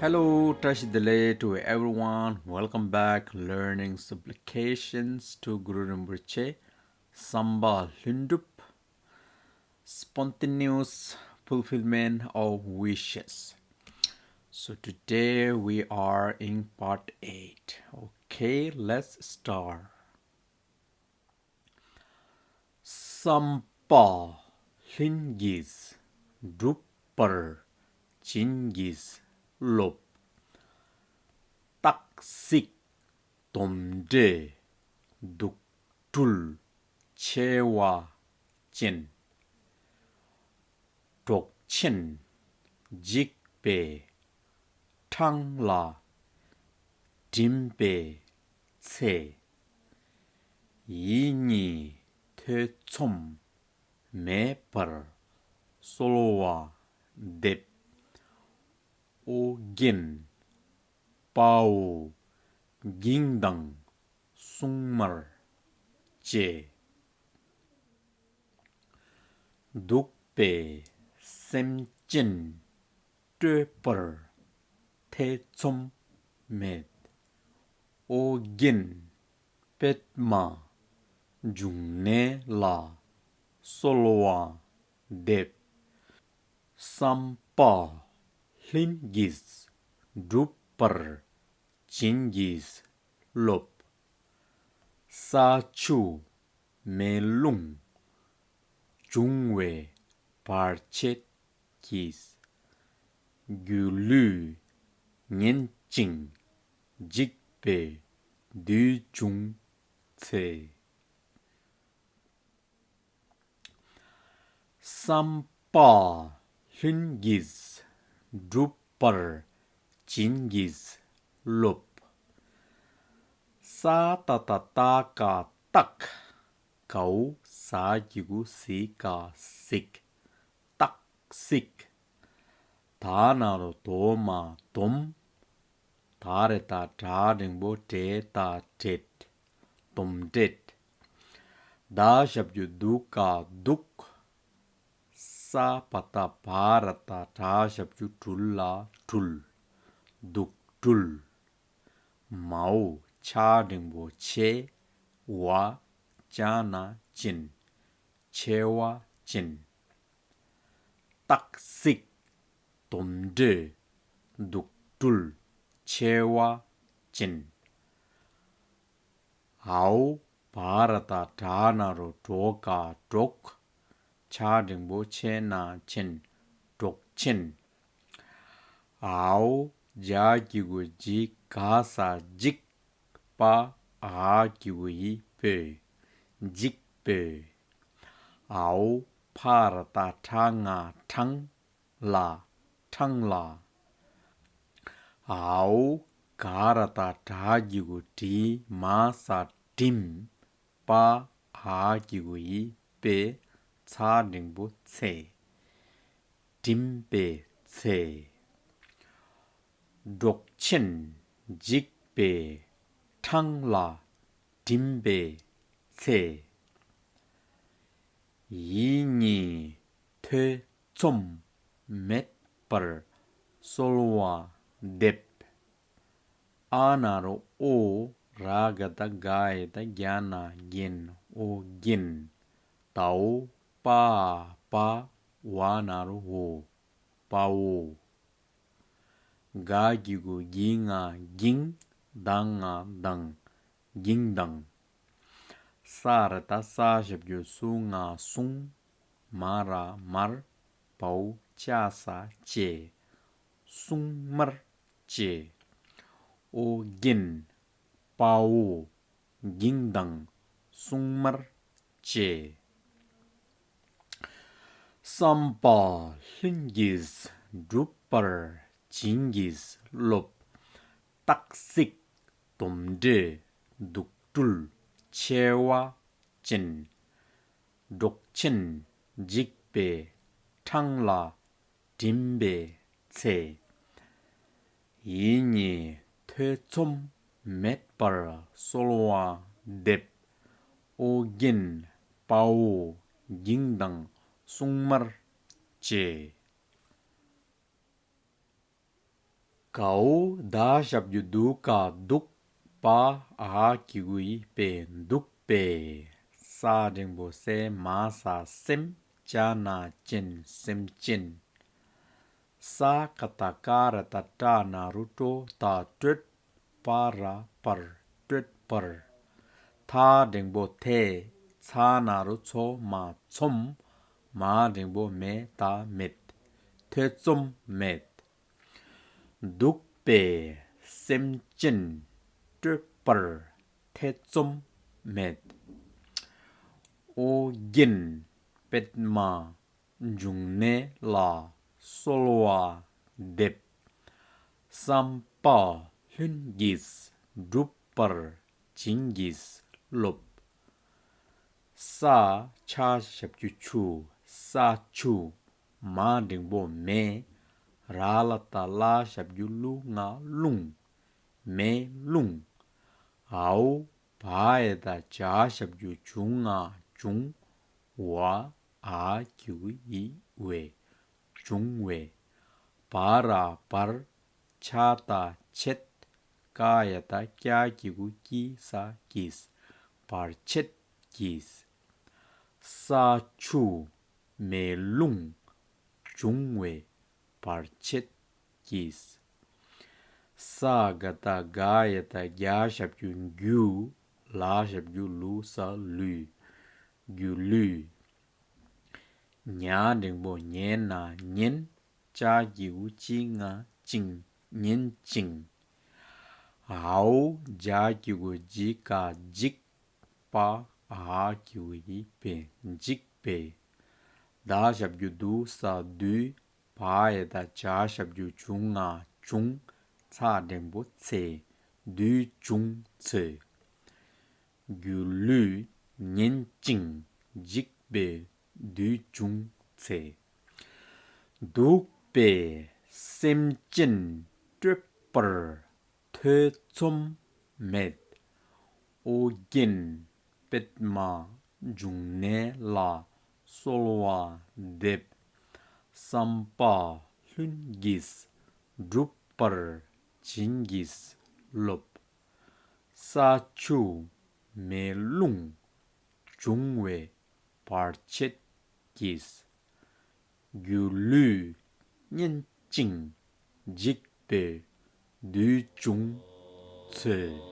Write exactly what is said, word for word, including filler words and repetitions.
Hello, བཀྲ་ཤིས་བདེ་ལེགས to everyone. Welcome back. Learning supplications to Guru Rinpoche. བསམ་པ་ལྷུན་གྲུབ། Spontaneous fulfillment of wishes. So today we are in part eight. Okay, let's start. བསམ་པ་ལྷུན་གྱིས་འགྲུབ་པར་བྱིན་གྱིས་རློབས། སྟག་གཟིག་དོམ་དྲེད་དུག་སྦྲུལ་མཆེ་བ་ཅན། འབྲོག་ཆེན་འཇིགས་པའི་འཕྲང་ལ་འགྲིམ་པའི་ཚེ། ཡིད་གཉིས་ཐེ་ཚོམ་མེད་པར་གསོལ་བ་འདེབས། ཨོ་རྒྱན་དཔའ་བོ་འགྱིང་དང་སྲུང་མར་བཅས། གདུག་པའི་སེམས་ཅན་སྐྲོད་པར་ཐེ་ཚོམ་མེད། ཨོ་རྒྱན་པདྨ་འབྱུང་གནས་ལ་གསོལ་བ་འདེབས། བསམ་པ་ལྷུན་གྱིས་འགྲུབ་པར་བྱིན་གྱིས་རློབས། ས་ཆུ་མེ་རླུང་འབྱུང་བའི་བར་ཆད་ཀྱིས། སྒྱུ་ལུས་ངན་ཅིང་འཇིགས་པའི་དུས་བྱུང་ཚེ། བསམ་པ་ལྷུན་གྱིས་འགྲུབ་པར་བྱིན་གྱིས་རློབས། ས་ཏ་བཏགས་སྟ་ག་སྟག། གའོ་ཟ་གི་གུ་ཟི་ཀ་གཟིག། སྟག་གཟིག། ད་ན་རོ་དོ་མ་དོམ། ད་རེ་ད་དྲ་འགྲེང་བུ་དྲེ་ད་དྲེད། དོམ་དྲེད། ད་ཞབས་ཀྱུ་དུ་ག་དུག། ས་པ་བཏགས་སྦ་ར་བཏགས་སྦྲ་ཞབས་ཀྱུ་སྦྲུ་ལ་སྦྲུལ། དུག་སྦྲུལ། མའོ་ཆ་འགྲེང་བུ་ཆེ། བ་ཅ་ན་ཅན། མཆེ་བ་ཅན། སྟག་གཟིག། དོམ་དྲེད། དུག་སྦྲུལ། མཆེ་བ་ཅན། ཨའོ་བ་ར་བཏགས་སྦྲ་ན་རོ་སྦྲོ་ག་སྦྲོག། ཆ་འགྲེང་བུ་ཆེ་ན་ཆེན། སྦྲོག་ཆེན། ཨའོ་ཇ་གི་གུ་ཇི་ག་ས་འཇིག། པ་འ་གི་གུ་འི་པོད། འཇིག་པོད། ཨའོ་ཕ་ར་བཏགས་ཕྲ་ང་ཕྲང་། ལ། ཕྲང་ལ། ཨའོ་ག་ར་བཏགས་གྲ་གི་གུ་གྲི། མ་ས་གྲིམ། པ་འ་གི་གུ་འི་པེ། ཚ་འགྲེང་བུ་ཚེ། གྲིམ་པའི་ཚེ། འབྲོག་ཆེན་འཇིགས་པའི་འཕྲང་ལ་འགྲིམ་པའི་ཚེ། ཡིད་གཉིས་ཐེ་ཚོམ་མེད་པར་གསོལ་བ་འདེབས། ཨ་ན་རོ་ཨོ། ར་ག་བཏགས་རྒ་ཡ་བཏགས་རྒྱ་ན་རྒྱན། ཨོ་རྒྱན། དའོ་པ་འ་པ། འོ་ན་རོ་འོ། དཔའ་བོ། ག་གི་གུ་གི་ང་འགྱིང་། ད་ང་དང་། འགྱིང་དང་། ས་ར་བཏགས་སྲ་ཞབས་ཀྱུ་སུ་ང་སྲུང་། མ་ར་མར། བའོ་ཅ་ས་བཅས། སྲུང་མར་བཅས། ཨོ་རྒྱན། དཔའ་བོ། འགྱིང་དང་སྲུང་མར་བཅས། བསམ་པ་ལྷུན་གྱིས་འགྲུབ་པར་བྱིན་གྱིས་རློབས། སྟག་གཟིག་དོམ་དྲེད་དུག་སྦྲུལ་མཆེ་བ་ཅན། འབྲོག་ཆེན་འཇིགས་པའི་འཕྲང་ལ་འགྲིམ་པའི་ཚེ། ཡིད་གཉིས་ཐེ་ཚོམ་མེད་པར་གསོལ་བ་འདེབས། ཨོ་རྒྱན་དཔའ་བོ་འགྱིང་དང་སྲུང་མར་བཅས། གའོ་ད་ཞབས་ཀྱུ་དུ་ག་དུག་པ་འ་གི་གུ་འི་པེ་དུག་པེ། ས་འགྲེང་བུ་སེ་མ་ས་སེམས། ཅ་ན་ཅན། སེམས་ཅན། ས་ཀ་བཏགས་སྐ་ར་བཏགས་སྐྲ་ན་རོ་སྐྲོ་ད་སྐྲོད། པ་ར་པར། སྐྲོད་པར། ཐ་འགྲེང་བུ་ཐེ། ཚ་ན་རོ་ཚོ་མ་ཚོམ། མ་འགྲེང་བུ་མེ་ད་མེད། ཐེ་ཚོམ་མེད། དུག་པེ་སེམས་ཅན་སྐྲོད་པར་ཐེ་ཚོམ་མེད། ཨོ་རྒྱན་པདྨ་འབྱུང་གནས་ལ་གསོལ་བ་འདེབས། བསམ་པ་ལྷུན་གྱིས་འགྲུབ་པར་བྱིན་གྱིས་རློབས། ས་ཆ་ཞབས་ཀྱུ་ཆུ། ས་ཆུ། མ་འགྲེང་བུ་མེ། ར་ལ་བཏགས་རླ་ཞབས་ཀྱུ་རླུ་ང་རླུང་། མེ་རླུང་། འའོ་བ་ཡ་བཏགས་བྱ་ཞབས་ཀྱུ་བྱུ་ང་བྱུང་། འོ་འ་གི་གུ་འི་འོས། བྱུང་བས། བ་ར་བར། ཆ་ད་ཆད། ཀ་ཡ་བཏགས་ཀྱ་གི་གུ་ཀྱི་ས་ཀྱིས། བར་ཆད་ཀྱིས། ས་ཆུ་མེ་རླུང་བྱུང་བས་བར་ཆད་ཀྱིས། ས་ག་བཏགས་སྒ་ཡ་བཏགས་སྒྱ་ཞབས་ཀྱུ་སྒྱུ། ལ་ཞབས་ཀྱུ་ལུ་ས་ལུས། སྒྱུ་ལུས། ཉ་འགྲེང་བུ་ཉེ་ན་ཉེན། ཅ་གི་གུ་ཅི་ང་ཅིང་། ཉེན་ཅིང་། འའོ་ཇ་གི་གུ་ཇི་ག་ཇིག་པ་འ་གི་གུ་འི་པེ་འཇིགས་པས། ད་ཞབས་ཀྱུ་དུ་ས་དུས། བ་ཡ་བཏགས་བྱ་ཞབས་ཀྱུ་བྱུ་ང་བྱུང་། ཚ་འགྲེང་བུ་ཚེ། དུས་བྱུང་ཚེ། སྒྱུ་ལུས་ཉེན་ཅིང་འཇིགས་པའི་དུས་བྱུང་ཚེ། དུག་པས་སེམས་ཅན་སྐྲོད་པར་ཐེ་ཚོམ་མེད། ཨོ་རྒྱན་པདྨ་འབྱུང་གནས་ལ་གསོལ་བ་འདེབས། བསམ་པ་ལྷུན་གྱིས་འགྲུབ་པར་བྱིན་གྱིས་རློབས། ས་ཆུ་མེ་རླུང་བྱུང་བའི་བར་ཆད་ཀྱིས། སྒྱུ་ལུས་ཉེན་ཅིང་འཇིགས་པའི་དུས་བྱུང་ཚེ།